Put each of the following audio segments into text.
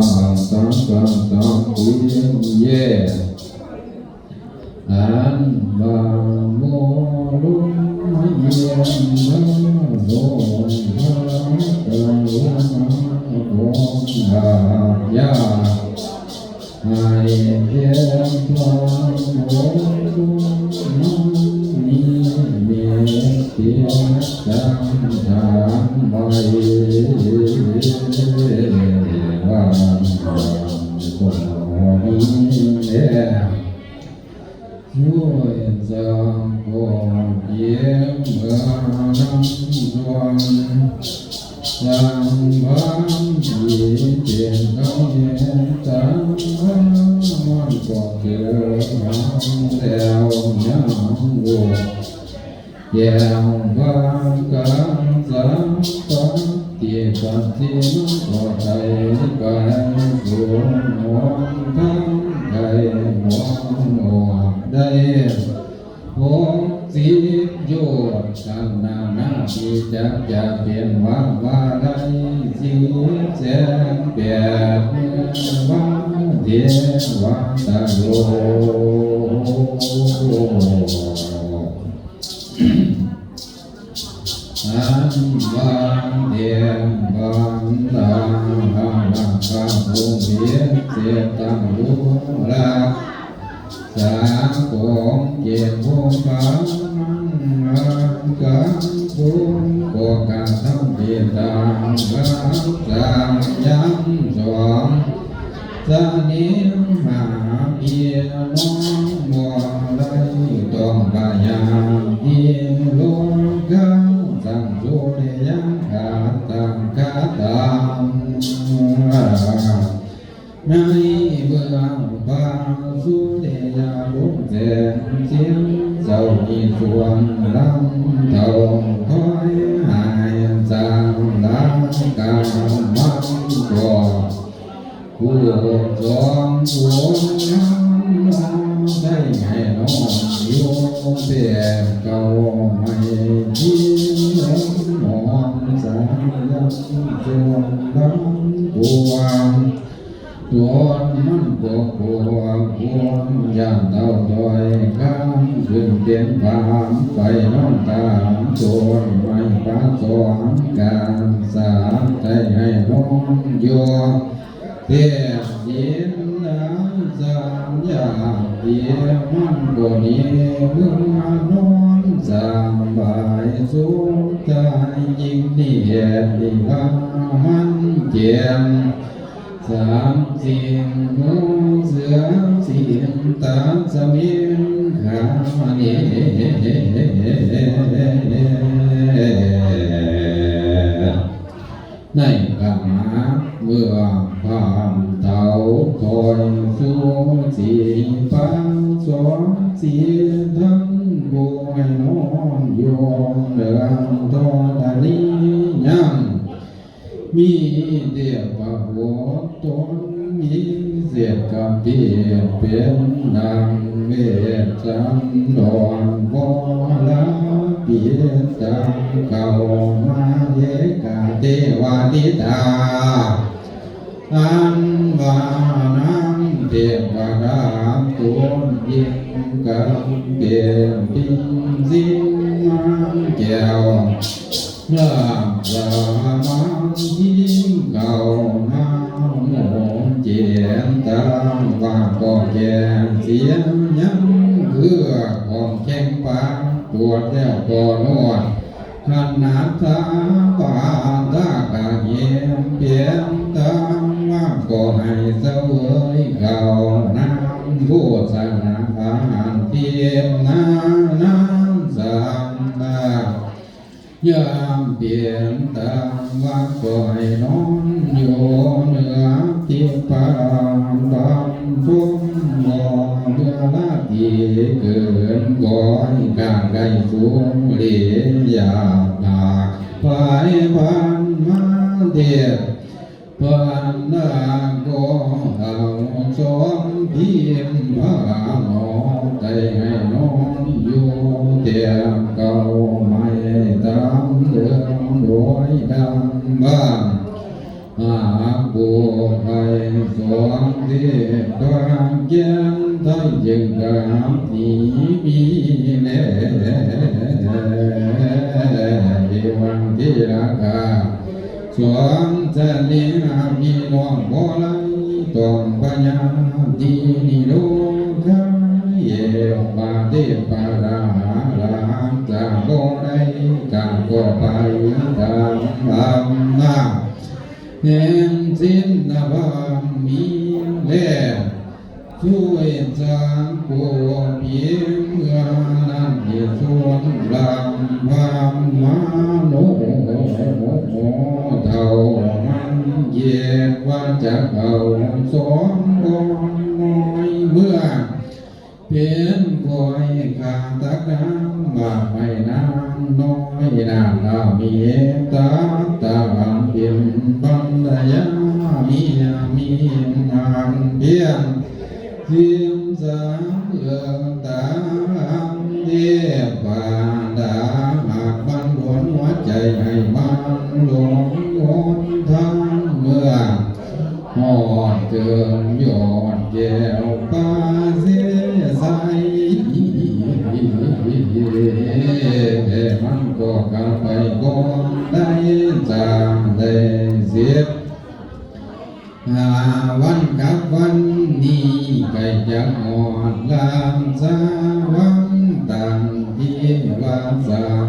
ສາມສາມສາມ ເຢ້ ອັນວ່າໂມລຸມເຢັນໂນພະກະວະນາ ຂອງອາຍາ ໃຫ້ແກ່ພະອົງ ມີເມດຕາ ສາມທາງໄວ ວ່າ ຂໍມີແດ່ ຊ່ວຍສ້າງກອງເກຍມເມືອນຳສ່ວນ ສາມວັນທີ່ເປັນເຂົາເຮັດຕາມ ມັນກໍເກີດມາແລ້ວ ຍັງໂລກ ແກ້ວບາງການ ສາມປະຕິປັດຕິ ມັນກໍໄດ້ໄປສູ່ຫົນທາງໄກ ມອງອອກໄດ້ຫົກສິບໂຍດ ອັນໜ້າໜ້າທີ່ຈັກຈະເປັນວ່າ ວ່າໄດ້ສີແສງແປດ ເມື່ອວານເທວະຕາໂລ ອັນວ່າເທວະຕາລາຄາ ຜູ້ເຮັດເສດຕັ້ງຢູ່ລາຊາ ຂອງເກດພູຜາ ມັນການບຸນກໍກະທຳເປັນຕາມລັກສະຍາມສອງ ສະເໜ່ຫາພີ່ນ້ອງບໍ່ໄດ້ຕ້ອງພະຍາຍາມທີ່ໂລກາ ສັງສຸລິຍັງກະຕັງກະຕາ ໃນເມື່ອພະສຸລິຍາລຸງແສງ ສຽງເສົ້າມີສ່ວນລຳເທົາ ຖອຍຫາຍສາງລາກາ ມັນກໍ ຜູ້ສອງຄົນນັ້ນໄດ້ໃຫ້ນອນຢູ່ແຕ່ເກົ່າ ໃຫ້ທີ່ນອນສາຍຍັງສ່ວນລຳກວາງ ຕົນມັນກໍກົວຄວາມຢ້ານເຕົ້າຕ້ອຍ ຂ້າມຂຶ້ນເປັນພາມໄປນອນຕາມຕົ້ນໄມ້ປາສອງການ ສາດໄດ້ໃຫ້ນອນຢູ່ ແຕ່ຍິນນາສານຍາມເດ ມັນກໍໜີເມືອນອນສຳບາຍ ສຸດທ້າຍຍິງນີ້ແອດນີ້ວ່າມັນແຈ່ມ ສາມສິ່ງ ໜູເສືອ ສິງ ຕາ ສະມິງ ຂາ ເນ ໃນຂະນະເມື່ອພາມເຖົ້າ ຄອຍຊູສີປາ ສອງສີທັງຜູ້ໃຫ້ນອນຢູ່ເໜືອທໍລະນີ ຍັງມີເທບພະບຸດຕົນມີເສດກະເພດ ເປັນດັ່ງເວດສັນດອນ ບໍລະປິດຕາເຂົ້າມາ ເອກະເທວະຕິດຕາ ອັນວ່ານາງເທວະດາຕົນຍິງກັນເປັນພິງສິງມາແກ້ວ ລາຊາມານທີ່ເຂົ້າມາໂມເຈນຕາ ວ່າກໍແກ່ເສຍຍັງເຄືອຂອງແຂ້ງປາ ປວດແລ້ວກໍນວດ ຂະໜາດຊາປານຕາກະເຫຍມເປັນຕາມວ່າ ກໍໃຫ້ສະເຫວີຍເຂົ້ານຳໂພຊະນາອາຫານທີ່ນານາມສາມນາ ຍາມເປັນຕາມວ່າ ກໍໃຫ້ນອນຢູ່ເໜືອທີ່ປານບານພົມ ບໍ່ເມື່ອລາຕີເກີນ ກໍໃຫ້ກາງໄກສູງເລຍາດໜາກ ພາຍພັນມາເທບ ເພິ່ນນາກໍເອົາສອງທີມພາໝໍ ໄດ້ໃຫ້ນອນຢູ່ແຕ່ເກົ່າ ໄມ້ຕາມເດີມໂດຍດຳບ້ານ ຫາຜູ້ ໄພສອງເທບພາແກ່ນໄທ ຈຶ່ງກັບໜີມີແລ ເອວັງທີລະກາ ສອງສະເນຫາພີ່ນ້ອງບໍ່ໄດ້ ຕ້ອງພະຍາທິນິໂຣທາ ເອວະເທປະລາ ລາຈະບໍ່ໄດ້ ກະກໍໄປຕາມອຳນາດ ແຫ່ງສິນນະບານມີແລ ຊ່ວຍສາໂກເພງເມືອນັ້ນທີ່ສຸນລຳພາມາໂນ ເທົ່າມັນເຂດວ່າຈະເຂົ້າສອງອອນນ້ອຍເມືອ ເປັນຂ້ອຍຂ້າຕັກນ້ຳບາດໄມ້ນາງນ້ອຍນາງລາມີເອກຕາຕາເປັນພັນລະຍາ ເມຍມີນາງພຽງສິບສາມເອີງຕາເທບພາດາ ຫາກບັນດວນຫົວໃຈໃຫ້ມັນຫຼົງຫົນທາງເມືອ ຮອດເຖິງຍອດແກ້ວປ່າເຊໄຊ ແຕ່ມັນກໍກະໄປບໍ່ໄດ້ ສ້າງໄດ້ສິບຫ້າວັນກັບວັນນີ້ ໃກ້ຈະຮອດລານສາວັງ ຕັ້ງທີ່ວ່າສາມ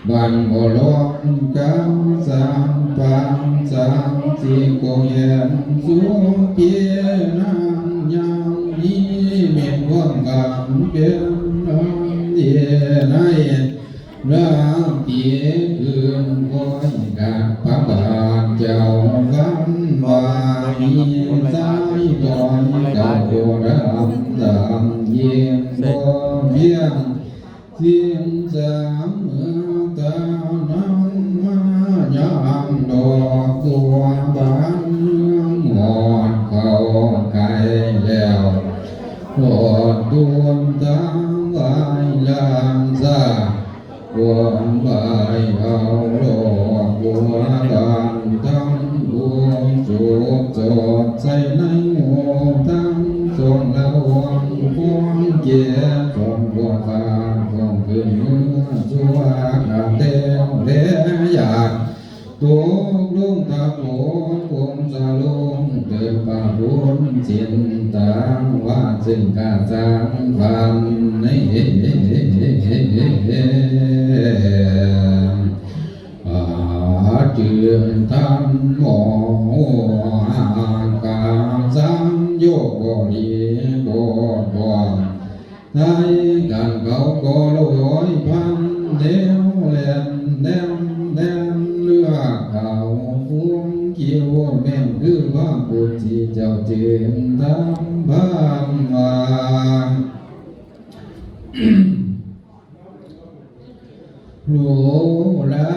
ບ້ານບໍ່ລອງກາງສາມປາງສາມສີ່ ກໍແຫນສູງເກຍນາງຍາງນີ້ ແມ່ນຄວາມການເປັນນ້ອງເດໃນລາຕີຄືນ ຄອຍກັບພະບາດເຈົ້າຄຳວ່າມີຊາຍຕ້ອຍເຈົ້າໂກດຳດຳ ເຢັນບໍ່ພຽງ ສິບສາມເມືອຕານຳມາຍາມດອກບົວບານເມືອງ ຮອດເຂົ້າໃກ້ແລ້ວ ຮອດດວນທາງວາຍລານຊາ ຄວາມວາຍເອົາດອກບົວບານທຳບຸນສູບສອດໃສ່ໃນໂມທັງ ຊົງລະວັງຄວາມເຈັບ ສ່ວນບົວຂາດຄວາມຂຶ້ນເມືອຊົ່ວກະແຕ່ວແລຍາດ ຕົກລົງທັບໂອກົງສະລົງ ເກີດປະບຸນສິນຕາງວ່າ ຊຶ່ງກະສາງພັນໃນ ອາ ເຈື່ອນທຳໝໍຫາກາສາງໂຍກບໍລິບົດ ໄທກັນເຂົາກໍລອຍພັນແນວແລ່ນແລ່ນແລ່ນເລືອກເຂົ້າຝູງຄິວ ແມ່ນຄືພະພຸດທະເຈົ້າຈຶ່ງທຳພາມວ່າ ໂລລາ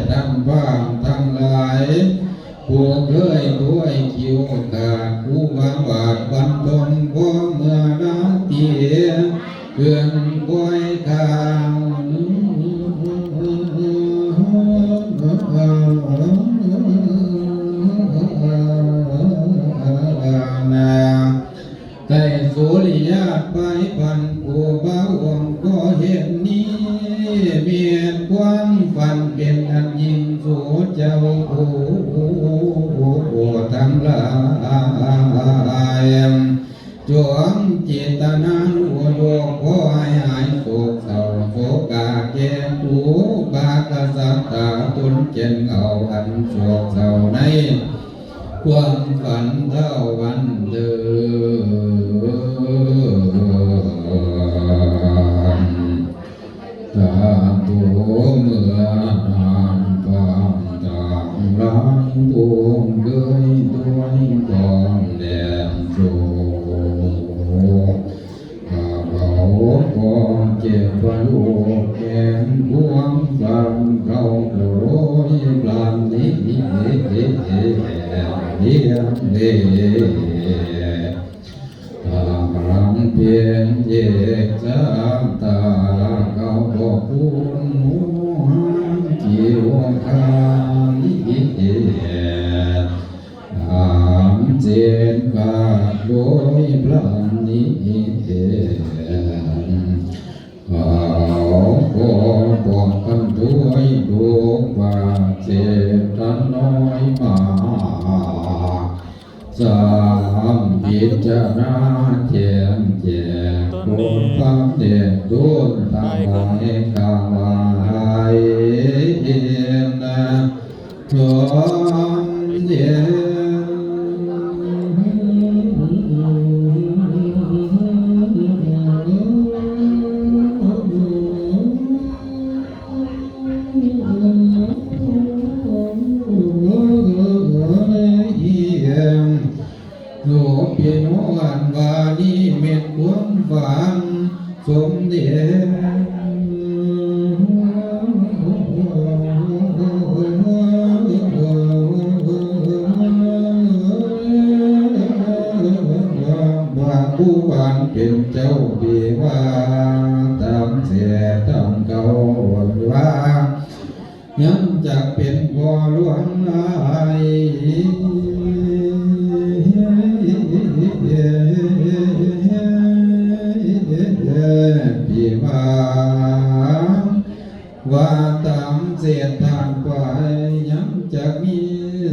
ທ່ານພາມທັງຫຼາຍ ຜູ້ເຄີຍດ້ວຍຄິວຂາດ ຄູບາບາດບັນທົນ ພໍເມື່ອລາຕີ ເຄື່ອນຄວາຍຂ້າວ ໃກ້ສຸລິຍາດໄພພັນ ຜູ້ບ່າວອວມກໍເຫັນນີ້ ເມດຄວາມຝັນເປັນອັນຍິ່ງ ສູ່ເຈົ້າຜູ້ທັງຫຼາຍ ຈົ່ງເຈດຕະນານຸໂຍກ ຂໍໃຫ້ຫາຍໂສກເສົ້າໂສກາແກ່ທຸກພາກກະສັດຕາ ຕົນແກ່ນເອົາອັນໂສກເສົ້າໃນຄວາມຝັນເທົ່າວັນເດີ ສາທຸ ເມື່ອນັ້ນພາມທັງຫຼາຍຜູ້ເຄີຍດ້ວຍຄວາມແດງໂສກ ຂ້າເຂົາກໍເຈັບພະໂລກແຫ່ງຄວາມສັນ ເຂົາກໍໂລຍພລັນນີ້ ລຽງເດ ເດ ເດ ເອກຊາຕາ ເຂົາບໍ່ຄູນຫົວກິວຄານ ອານເສນກາໂດຍພະນິເອນ ເຂົາກໍປ້ອງກັນດ້ວຍໂດກວ່າເສດຖະນ້ອຍມາ ສາມພິຈາລະນາແຈ້ງແຈ້ງ ໂດນຄວາມເດດໂດນທັງຫຼາຍກະວ່າໃຫ້ເຫັນນະ ສອນເດ ໂສປິໂນ ອັນວ່ານິມິດຄວາມຝັນສົມເດັດ ພະຜູ້ປັນເປັນເຈົ້າ ທີ່ວ່າຕາມເສດຕາມເກົ່າວ່າ ຍັງຈັກເປັນພໍ່ຫຼວງຫຼາຍ ທີ່ວ່າ ວ່າຕາມເສດທາງໄປ ຍັງຈັກມີ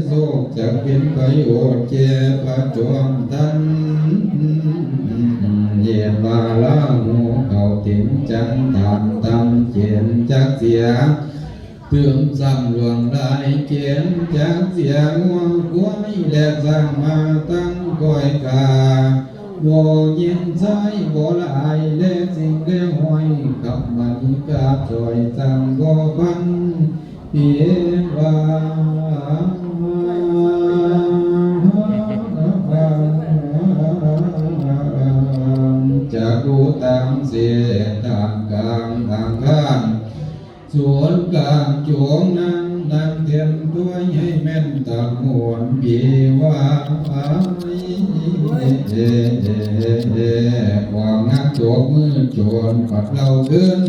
ໂຊກ ຈັກເປັນປະໂຫຍດແກ່ພະຈອມທັນ ເຫດວ່າລາຫູເຂົ້າເຕັມຈັງ ທ່ານຕຳເຈນ ຈັກເສຍ ຕື່ມຊ້ຳຫຼວງຫຼາຍເກນ ຈັກເສຍງົວຄວາຍ ແລະສ້າງມາຕັ້ງກ້ອຍກາ ບໍ່ຍິນຊາຍບໍ່ຫຼາຍ ແລະສິ່ງແລະຫ້ອຍ ຄຳມະນີກາບຊ່ອຍ ສ້າງບໍ່ພັນເອວ່າ ຈະຮູ້ຕາມເສດທາງກາງທາງການ ສ່ວນກາງໂຈງນາງ ນາງແຕ່ນດ້ວຍໃຫ້ແມ່ນຕາມໂຫນປີວ່າ ຄວາມງາມຕົບມືໂຈນ ປັດເລົ່າຄືນ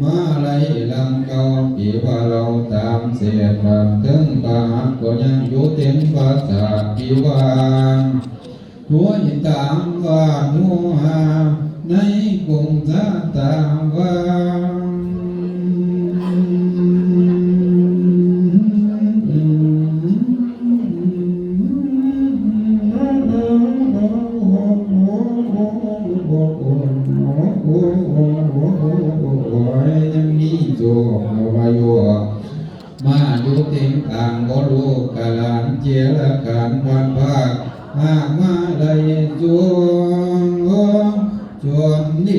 ມາໄລ່ລຳເກົ່າ ປີວ່າເລົ່າຕາມເສດບາງເຖິງປາກ ກໍຍັງຢູ່ເຕັມປາສາດ ປີວ່າ ໂດຍຕາມວາດໂມຫະໃນກົງຊາຕາວັງ ຍັງມີໂຊກວາຍຸ ມາຢູ່ເຕັງຕ່າງ ບໍ່ຮູ້ກະຫຼານເຈລະການວັດພາກ ຫາກມາໄດ້ຊ່ວງຊ່ວງເດ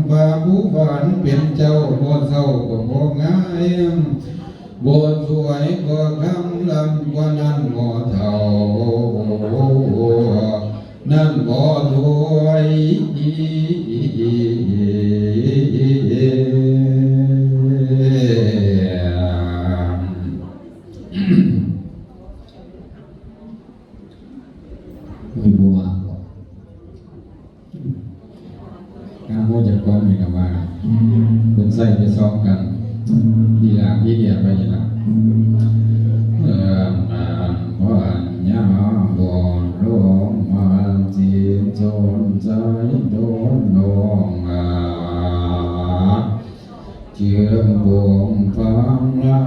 ພະຜູ້ຝັນເປັນເຈົ້າ ບໍ່ເສົ້າກໍບໍ່ງາຍ ບໍ່ສວຍກໍຄຳລຳກວ່ານັ້ນບໍ່ເຖົ້າ ນັ້ນບໍ່ສວຍ ບໍ່ວ່າ ການຮູ້ຈັກຄວາມນີ້ກໍວ່າ ເພິ່ນໃຊ້ໄປຊອກກັນ ທີ່ລາກທີ່ເດຍໄປນີ້ລະ ເອີ ອັນນັ້ນ ອັນຍາບໍ່ລົງມາ ສິນຊົນໃສໂດນລົງມາ ເຈື່ອງບົງຟັງລາ